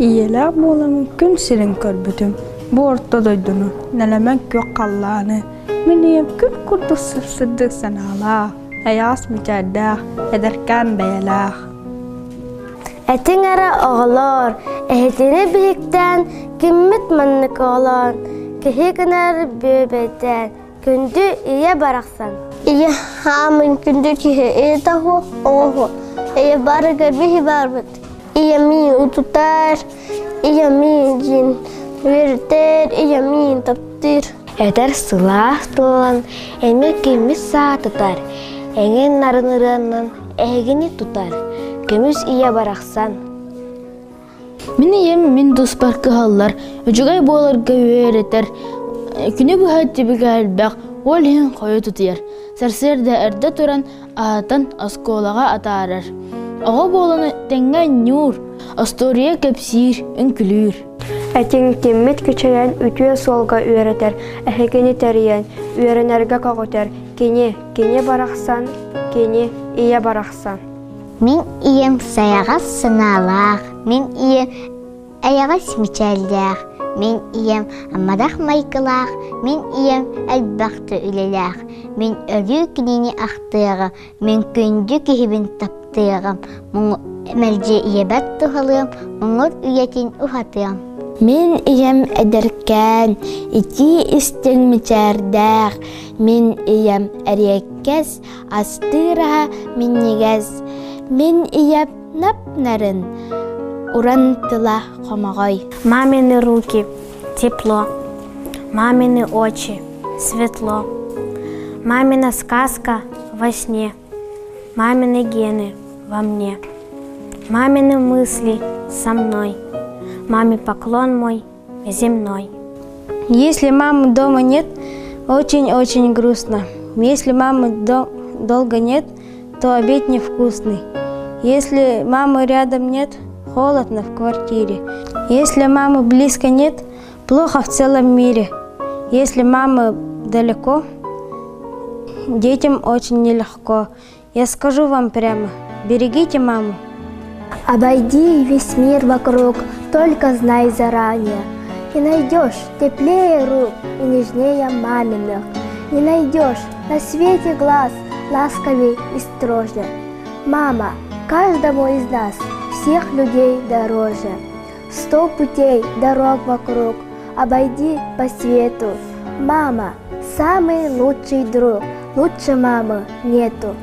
Ийэлээх буоламмын күн сирин көрбүтүм, бу орто дойдуну, нэлэмэн күөх халлааны, мин ийэм күн курдук сып-сырдык санаалаах, эйэҕэс мичээрдээх, эдэркээн бэйэлээх. Этиҥ эрэ оҕолоор, эһитини биһиктээн, киммит маннык оҕолоон, киһи гынар бүөбэйдээн, күндү ийэ барахсан. Ийэ хаамын күндү киһи ийэтэ суох, оҕо суох. Ийэ барыгар биһи барбыт. Ийэ миин утутар, ийэ миин дьин үөрэтэр, ийэ миин таптыыр. Этэр сылаас тылынан эмиэ киммит саатытар, эҥин нарын ырыаннан эһигини тутар, көмүс ийэ барахсан. Мин ийэм мин туспар кыһаллар, үчүгэй буоларга үөрэтэр, күнү быһа түбүгэ элбэх, ол иһин хойут утуйар. Сарсыарда эрдэ туран аһатан оскуолаҕа атаарар. Оҕо буолан тэҥҥэ ньуур, остуоруйа кэпсиир, үҥкүлүүр. Этиҥ киммит кичэйэн үтүө суолга үөрэтэр, эһигини тэрийэн, үөрэнэргэ көҕүтэр, кини, кини барахсан, кини, ийэ барахсан. Мин ийэм сайаҕас санаалаах, мин ийэм эйэҕэс мичээллээх, мин ийэм амарах майгылаах, мин ийэм элбэх да үлэлээх, мин өрүү кинини ахтыаҕым, мин күндү киһибин таптыаҕым, мэлдьи ийэбэр туһалыам, муҥур үйэтин уһатыам. Мин ийэм эдэркээн, итии истиҥ мичээрдээх, мин ийэм эриэккэс, астыыр аһа минньигэс, мин ийэм нап-нарын, уран тыла хомоҕой. Мамины руки тепло, мамины очи светло, мамина сказка во сне, мамины гены во мне, мамины мысли со мной, маме поклон мой земной. Если мамы дома нет, очень-очень грустно. Если мамы до долго нет, то обед невкусный. Если мамы рядом нет, холодно в квартире. Если мамы близко нет, плохо в целом мире. Если мамы далеко, детям очень нелегко. Я скажу вам прямо, берегите маму. Обойди весь мир вокруг, только знай заранее. Не найдешь теплее рук и нежнее маминых. Не найдешь на свете глаз ласковей и строже. Мама, каждому из нас, всех людей дороже. Сто путей дорог вокруг, обойди по свету. Мама – самый лучший друг, лучше мамы нету.